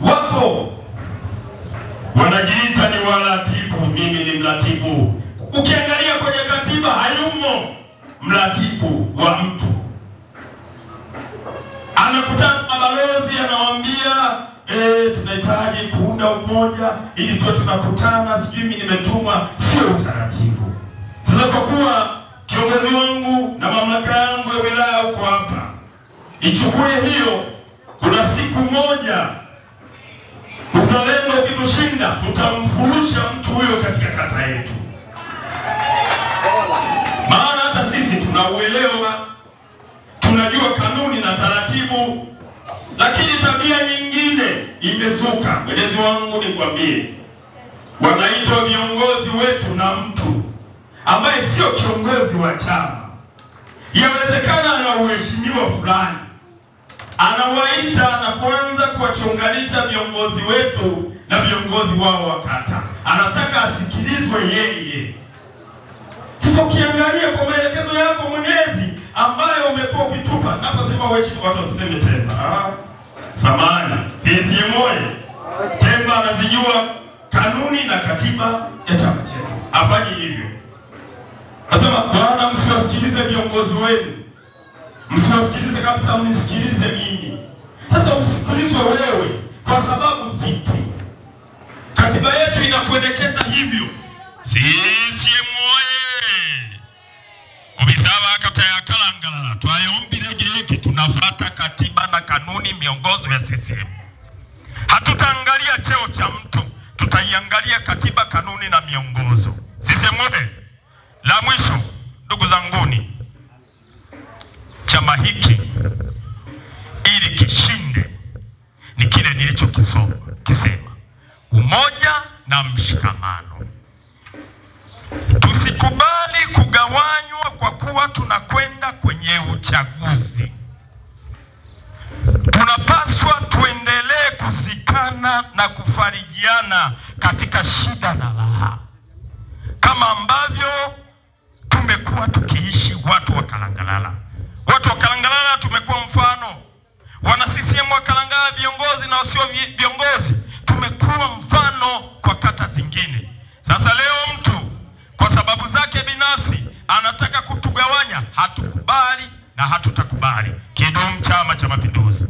Wapo wanajiita ni waratibu, mimi ni mratibu. Ukiangalia kwenye katiba hayumo mratibu wa mtu. Anakutana na balozi anawaambia tunahitaji kuunda umoja ili tuwe tunakutana, sijui mimi nimetumwa. Sio utaratibu. Sasa kwa kuwa kiongozi wangu na mamlaka yangu ya wilaya huko hapa, ichukue hiyo. Kuna siku moja uzalendo ukitushinda, tutamfurusha mtu huyo katika kata yetu. Maana hata sisi tunauelewa, tunajua kanuni na taratibu. Lakini tabia nyingine imezuka. Mwenezi wangu nikwambie, wanaitwa viongozi wetu na mtu ambaye sio kiongozi wa chama, yawezekana ana uheshimiwa fulani, anawaita na kuanza kuwachonganisha viongozi wetu na viongozi wao wa kata. Anataka asikilizwe yeye. Sasa ukiangalia kwa maelekezo yako mwenyezi ambayo umekuwa ukitupa, naposema uheshimu watu wasiseme Temba. Samahani, CCM oye. Temba anazijua kanuni na katiba ya chama chetu. Hafanyi hivyo. Nasema bwana, msiwasikilize viongozi wenu. Msiwasikilize kabisa, mnisikilize mimi. Sasa usikilizwe wewe kwa sababu zipi? Katiba yetu inakuelekeza hivyo. CCM oye. Kubisaba kata ya Kalangalala twayombile geki, tunafuata katiba na kanuni, miongozo ya CCM. Hatutaangalia cheo cha mtu, tutaiangalia katiba, kanuni na miongozo. CCM oye. La mwisho, ndugu zanguni, chama hiki ili kishinde ni kile nilichokisoma kisema, umoja na mshikamano. Tusikubali kugawanywa kwa kuwa tunakwenda kwenye uchaguzi. Tunapaswa tuendelee kusikana na kufarijiana katika shida na raha, kama ambavyo tumekuwa tukiishi watu wa Kalangalala. Watu wa Kalangalala tumekuwa mfano. Wana CCM wa Kalangalala, viongozi na wasio viongozi, tumekuwa mfano kwa kata zingine. Sasa leo mtu kwa sababu zake binafsi anataka kutugawanya, hatukubali na hatutakubali. Kidumu Chama cha Mapinduzi!